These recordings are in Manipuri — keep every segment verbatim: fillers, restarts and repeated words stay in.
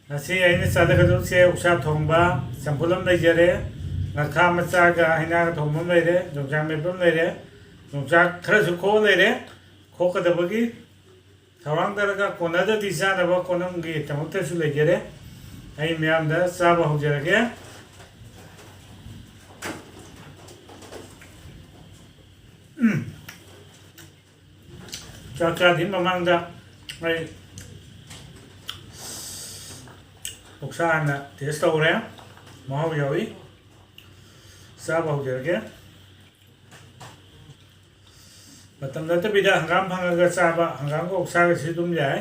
ꯉꯁꯤ ꯑꯩꯅ ꯆꯥꯗꯒꯗꯧꯔꯤꯁꯦ ꯎꯛꯁꯥ ꯊꯣꯡꯕ, ꯆꯝꯐꯨꯠ ꯑꯃ ꯂꯩꯖꯔꯦ, ꯉꯥꯈꯥ ꯃꯆꯥꯒ ꯍꯩꯅꯥꯒ ꯊꯣꯡꯕ ꯑꯃ ꯂꯩꯔꯦ, ꯌꯣꯡꯆꯥꯛ ꯃꯦꯠꯄ ꯑꯃ ꯂꯩꯔꯦ, ꯌꯣꯡꯆꯥꯛ ꯈꯔꯁꯨ ꯈꯣꯛꯑ ꯂꯩꯔꯦ꯫ ꯈꯣꯛꯀꯗꯕꯒꯤ ꯊꯧꯔꯥꯡ ꯇꯧꯔꯒ ꯀꯣꯟꯅꯗꯗꯤ ꯆꯥꯅꯕ ꯀꯣꯟꯅꯝꯒꯤꯗꯃꯛꯇꯁꯨ ꯂꯩꯖꯔꯦ꯫ ꯑꯩ ꯃꯌꯥꯝꯗ ꯆꯥꯕ ꯍꯧꯖꯔꯒꯦ꯫ ꯎꯝ꯫ ꯆꯥꯛ ꯆꯥꯗ꯭ꯔꯤ ꯃꯃꯥꯡꯗ ꯑꯩ ꯑꯣꯛꯁꯥ ꯍꯥꯟꯅ ꯇꯦꯁ ꯇꯧꯔꯦ, ꯃꯍꯥꯎ ꯌꯥꯎꯏ꯫ ꯆꯥꯕ ꯍꯧꯖꯔꯒꯦ꯫ ꯃꯇꯝ ꯅꯠꯇꯕꯤꯗ ꯍꯪꯒꯥꯝ ꯐꯪꯉꯒ ꯆꯥꯕ, ꯍꯪꯒꯥꯝꯒ ꯑꯣꯛꯁꯥꯒꯁꯤ ꯑꯗꯨꯝ ꯌꯥꯏ꯫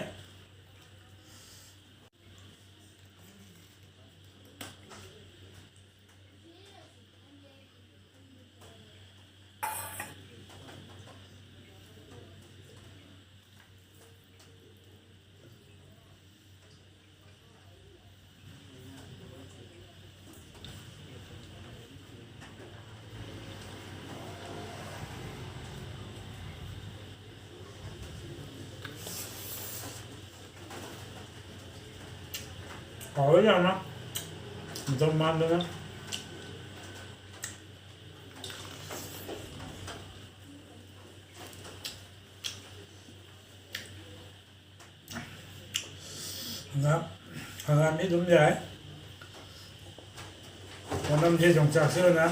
ꯍꯥꯎꯋꯦ ꯌꯥꯝꯅ꯫ ꯃꯇꯝ ꯃꯥꯡꯗꯅ꯫ ꯍꯪꯒꯥꯝ, ꯍꯪꯒꯥꯝꯗꯤ ꯑꯗꯨꯝ ꯌꯥꯏ꯫ ꯄꯣꯠꯂꯝꯁꯦ ꯌꯣꯡꯆꯥꯛꯁꯦ ꯑꯣꯏꯅ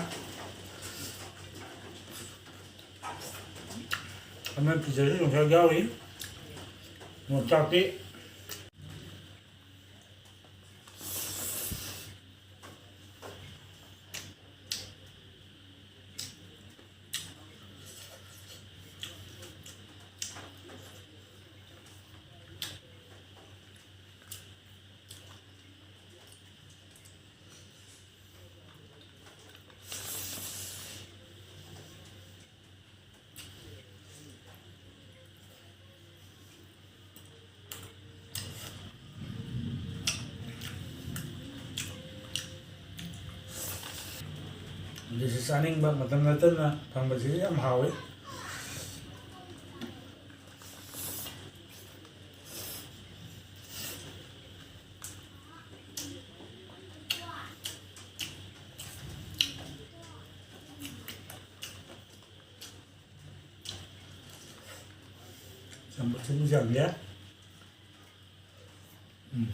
ꯑꯃ ꯄꯤꯖꯔꯤ, ꯌꯣꯡꯆꯥꯛ ꯌꯥꯎꯔꯤ꯫ ꯌꯣꯡꯆꯥꯛꯇꯤ ꯑꯗꯨꯁꯨ ꯆꯥꯅꯤꯡꯕ ꯃꯇꯝ ꯅꯠꯇꯅ ꯐꯪꯕꯁꯤꯁꯨ ꯌꯥꯝ ꯍꯥꯎꯋꯤ꯫ ꯊꯨꯝ ꯆꯪꯉꯦ꯫ ꯎꯝ꯫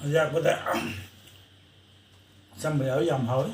ꯑꯌꯥꯛꯄꯗ ꯑꯆꯝꯕ ꯌꯥꯎꯏ, ꯌꯥꯝ ꯍꯥꯎꯏ꯫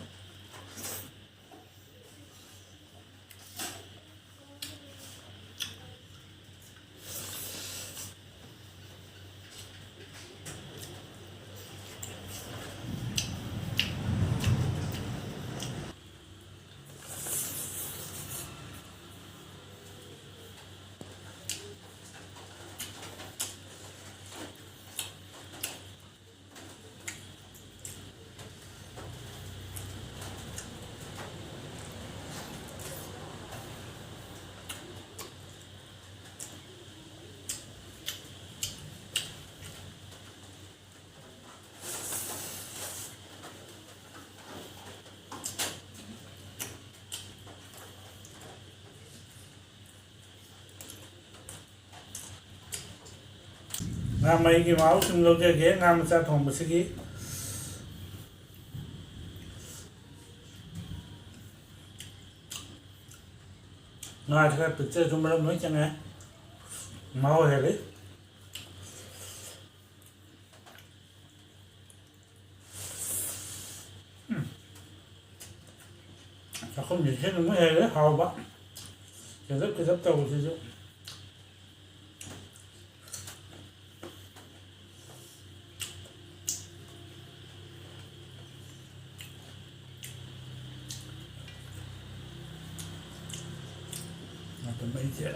ꯉꯥ ꯃꯍꯤꯒꯤ ꯃꯍꯥꯎ ꯁꯨꯝ ꯂꯧꯖꯒꯦ ꯉꯥ ꯃꯆꯥ ꯊꯣꯡꯕꯁꯤꯒꯤ꯫ ꯉꯥꯁꯦ ꯈꯔ ꯄꯤꯛꯆꯔꯁꯨ ꯃꯔꯝ ꯂꯣꯏ ꯆꯪꯉꯦ꯫ ꯃꯍꯥꯎ ꯍꯦꯜꯂꯤ꯫ ꯎꯝ꯫ ꯆꯥꯛꯈꯨꯝꯁꯦ ꯁꯦꯝꯕ ꯑꯃꯨꯛ ꯍꯩꯔꯦ, ꯍꯥꯎꯕ꯫ ꯈꯤꯇꯛ ꯈꯤꯇꯛ ꯇꯧꯕꯁꯤꯁꯨ꯫ ꯑꯗꯨꯝ ꯑꯩꯁꯦ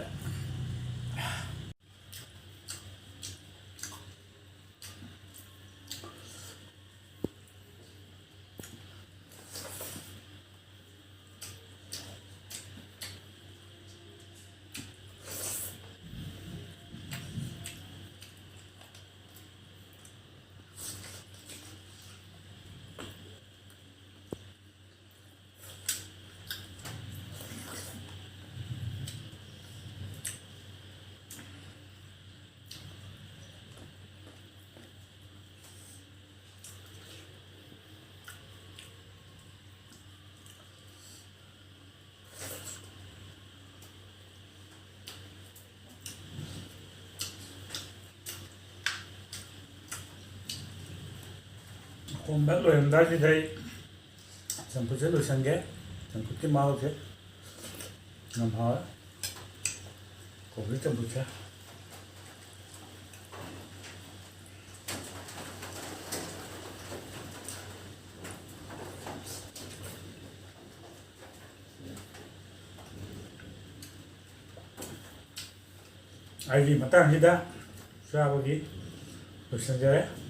ꯊꯣꯡꯕ ꯂꯣꯏꯔꯝꯗꯥꯏꯁꯤꯗ ꯑꯩ ꯆꯝꯐꯨꯠꯁꯦ ꯂꯣꯏꯁꯟꯒꯦ꯫ ꯆꯝꯐꯨꯠꯀꯤ ꯃꯍꯥꯎꯁꯦ ꯌꯥꯝ ꯍꯥꯎꯋꯦ꯫ ꯀꯣꯕꯤ ꯆꯝꯐꯨꯠꯁꯦ꯫ ꯑꯩꯒꯤ ꯃꯇꯥꯡꯁꯤꯗ ꯆꯥꯕꯒꯤ ꯂꯣꯏꯁꯤꯟꯖꯔꯦ꯫